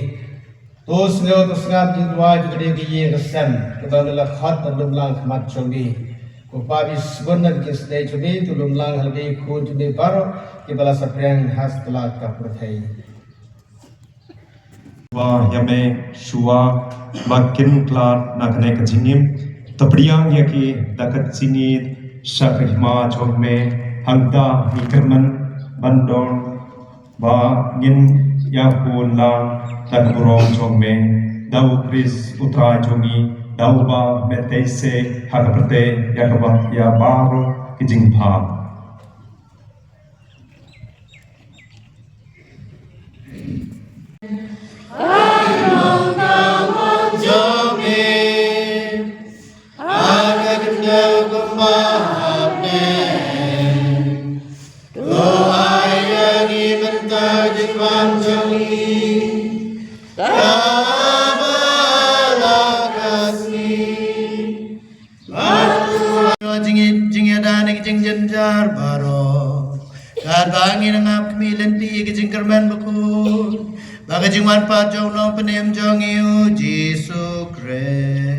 To sngew, to sngap jingduwai jong kane ka ïing ka sem, kaba me la khot ban lum lang ha khmat jong me. Ko Pa, ba sbun na ka jingsnei jong me, to lum lang ha lade ki khun jong me baroh kiba la saphriang ha satlak ka pyrthei. Ba ïa me shuwa ba kin khlad na kane ka jingim, to pdiang ïa ki da ka jingïeit sha ka hima jong me, hangta ngi kyrmen ban don ba ngin ïa bun lang da ka burom jong me, da u Khrist u Trai jong ngi, da uba me tei se ha ka pyrthei ïa kaba ïa baroh ki jingbha. Ai ïa ngi mynta ka jingwan jong ngi, kaba la ka sngi. Bad to ai jingïada na ki jingjynjar baroh, katba ngi nang ap khmih lynti ïa ka jingkyrmen bakhuid bad ka jingwan pat jong u Nongpynim jong ngi u Jisu Khrist.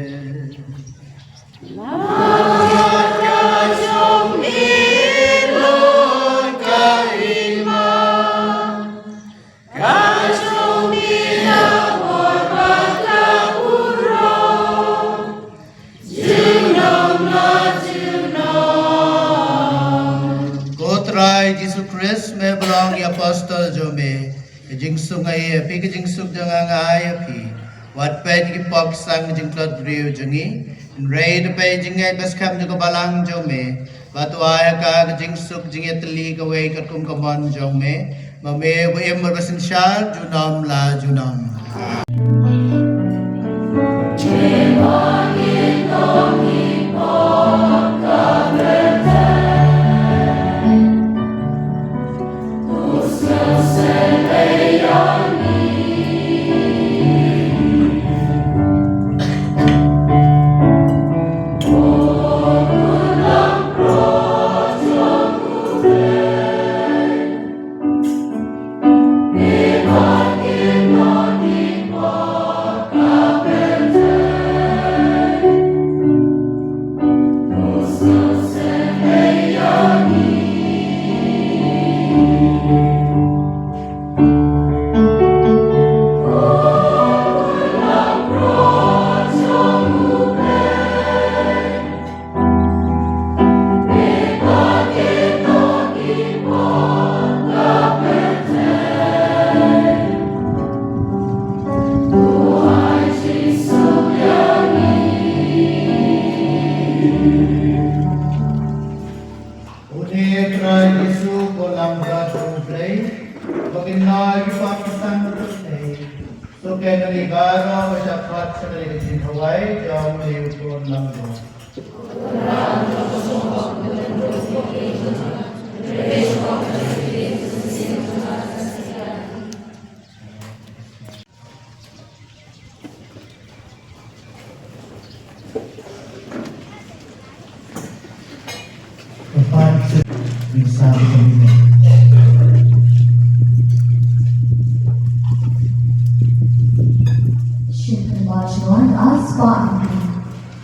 Apostol jong me, ka jingsuk nga ai ïa phi, ka jingsuk jong nga nga ai ïa phi. Wat peit ki pop ki sang, ka jingtlot briew jong ngi, hynrei da peit jingngeit ba skhem jong ka balang jong me, bad to ai ha ka ka jingsuk jingïatylli kawei katkum ka mon jong me, ma me uba im bad ba synshar junom la junom. Une Trai Jisu, ko Lamkat U Blei, uba kynnoh ïa ki pop ki sang jong U Blei, sngewkhia ïa ngi baroh ban shah khot sha kane ka jingkhawai jong une u Khun langbrot. Shin kan watch one, I'll spot him.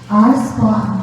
I'll spot him.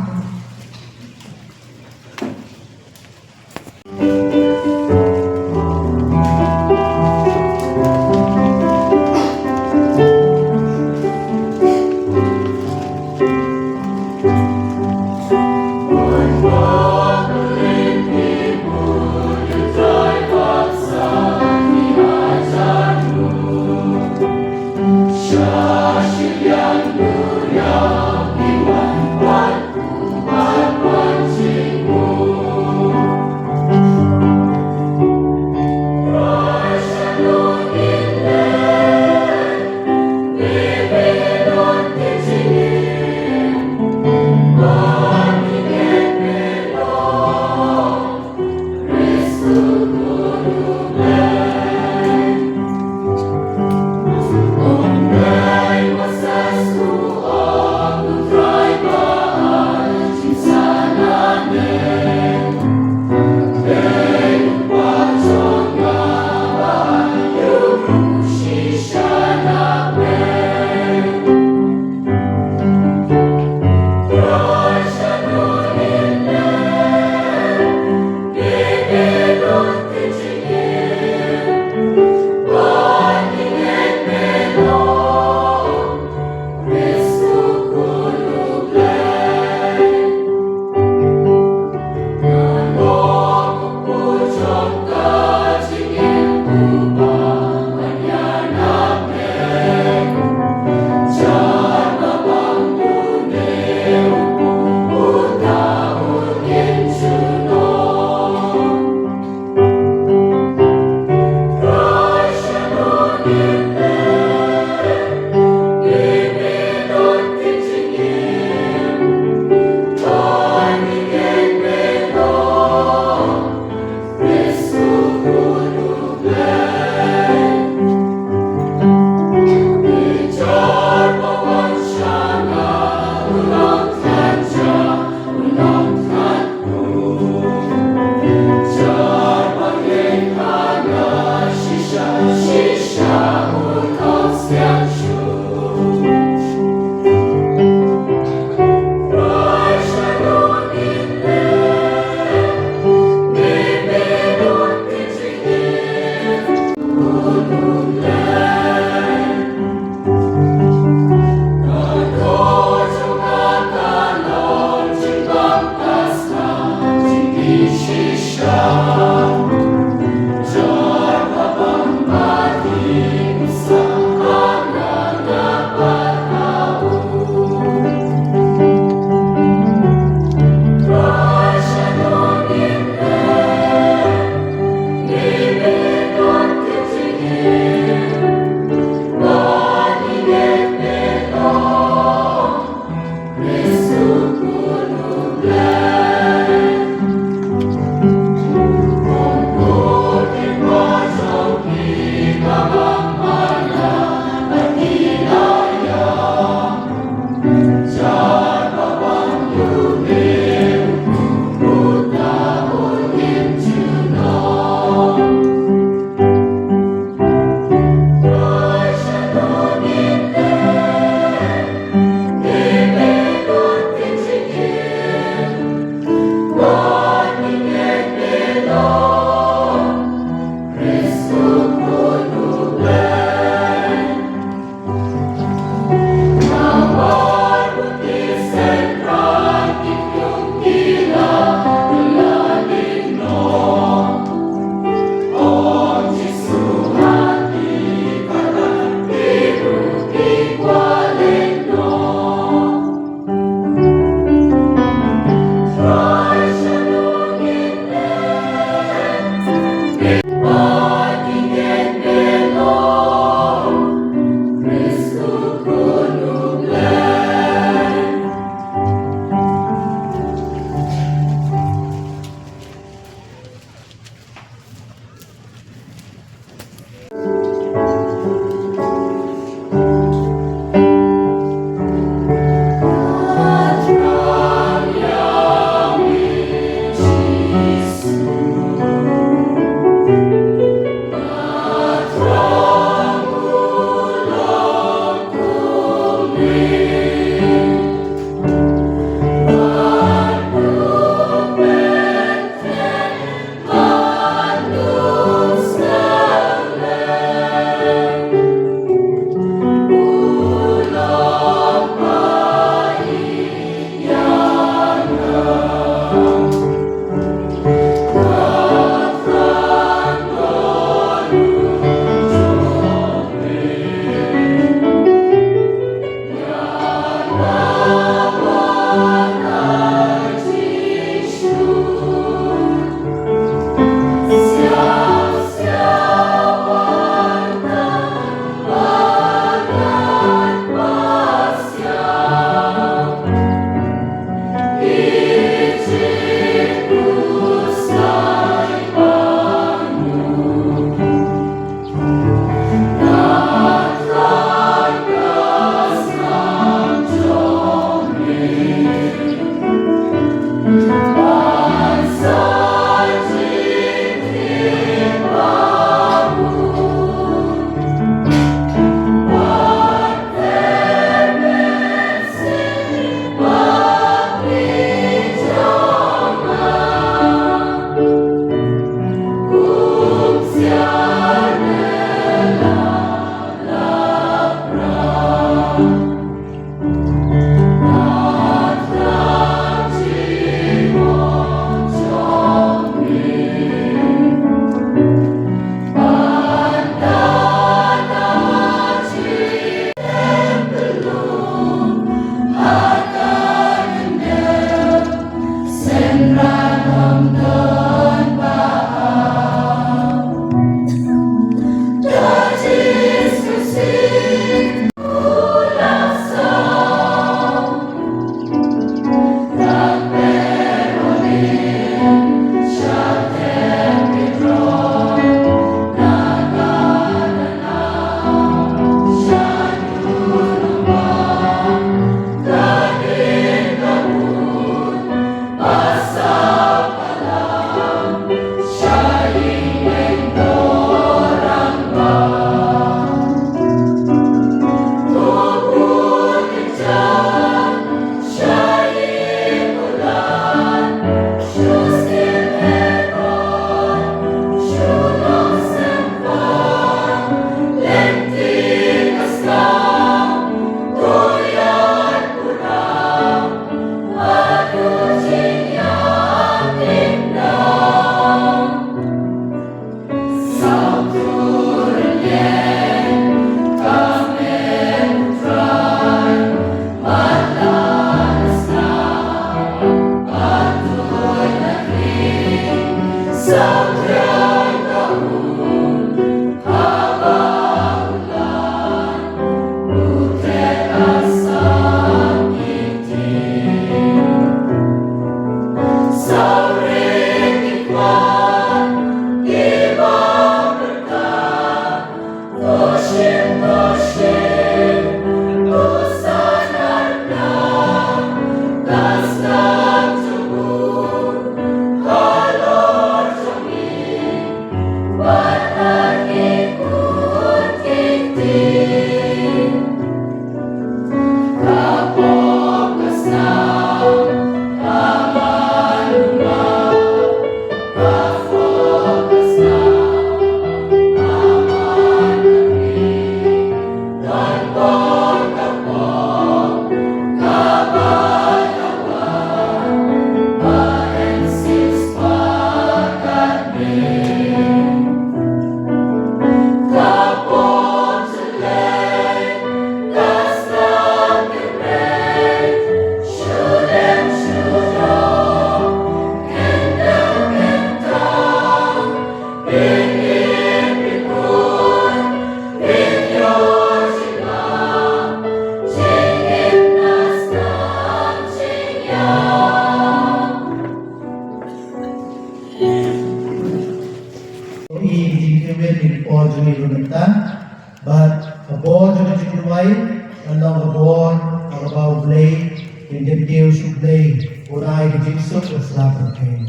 I jingkyrmen i por jong i mynta. Bad ka bor jong ka jingduwai kan long ka bor ha kaba U Blei, kin kyntiew sha U Blei, u ai ka jingsuk ka sla pyrthei.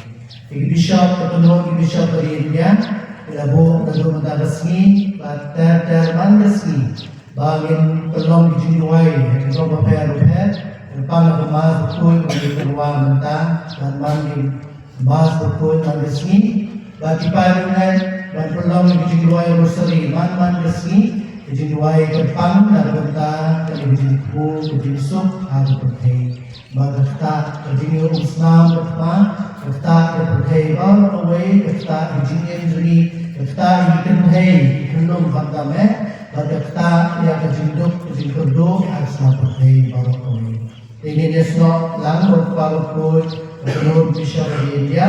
Ki bishop, ka kynhun ki bishop ka ri India ki la buh naduh mynta ka sngi bad ter ter man ka sngi ba ngin pynlong ki jingduwai ha ki jong bapher bapher. Kyrpang ha ka Mass bakhuid ba ngin pynduwai mynta bad man ki Mass bakhuid man ka sngi, bad ki paidbah ban pynlong ïa ka jingduwai rosary man man ka sngi, ka jingduwai kyrpang na ka bynta ka jingkyrkhu, ka jingsuk ha ka pyrthei. Bad ka ktah ka jingïaumsnam ka Kpa, ka ktah ka pyrthei baroh kawei, ka ktah ka jingim jong ngi, ka ktah ïa ki kynthei ki khyllung khamtam eh, bad ka ktah ïa ka jingduk ka jingkyrduh ha ka sla pyrthei baroh kawei. Te ngin ïasnoh lang bad u Kpa bakhuid, u Kynhun Bishop ka ri India,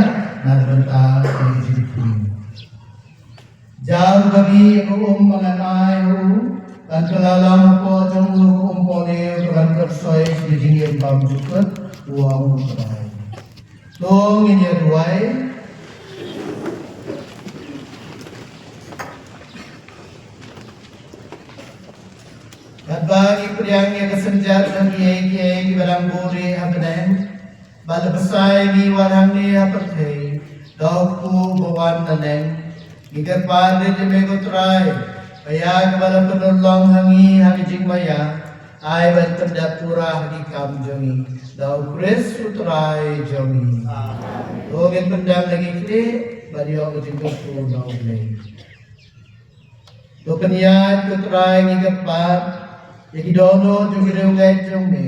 na ka bynta ka jingkyrkhu. Jar ba ngi ka um ba ngan ai ha u, kan kylla lang hapoh jong u ka um pohliew, ka ban kyrsoi ïa ka jingim bymjukut, u ong U Trai. To ngin ïa duwai. Katba ngi pdiang ïa ka synjat jong kiei kiei kiba dang buhrieh ha bneng, bad la bsa ïa ngi wat hangne ha pyrthei da u Kpu ba wan na neng, ngi kyrpad rit ïa me ko Trai ba ïa kaba la pynurlong ha ngi ha ka jingmaïa, ai ban pyndep pura ha ki kam jong ngi, da U Khrist U Trai jong ngi. To ngin pyndem na ki khlieh bad ïoh ka jingkyrkhu na U Blei. To pynïaid ko Trai ngi kyrpad ïa ki dohnud jong ki riewngeit jong me.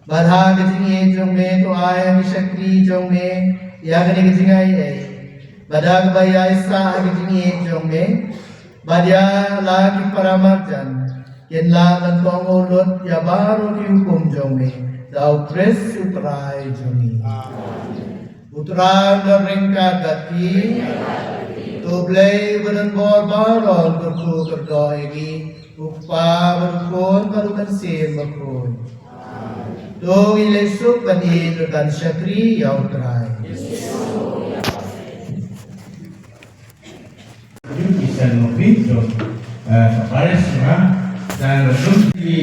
Bad ha ka jingïeit jong me to ai ha ki shakri jong me ïa kane ka jingaiei. Bad da kaba ïaisah ha ka jingïeit jong me, bad ïa la ki paramarjan kin lah ban kohnguh lut ïa baroh ki hukum jong me, da U Khrist U Trai jong ngi. Amen. U Trai un don ryngkat bad phi. To U Blei uba don bor baroh un kyrkhu kyrdoh ïa ngi, u Kpa bad u Khun bad u Mynsiem Bakhuid. To ngin leit suk ban ïeit bad ban shakri ïa U Trai. Ki san nongpynïaid jong, eh, ka parish, ha, da la dum ki,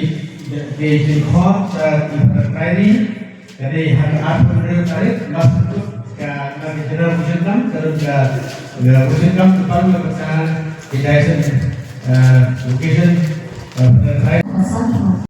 ki jingkhot, eh, ki pynroi. Ka dei ha ka arphew hynriew tarik Mass bakhuid, ka, ka General Vocation Camp, ka dei ka, ka Vocation Camp kaba la ka, ka diocesan, eh, vocation, eh, pynroi.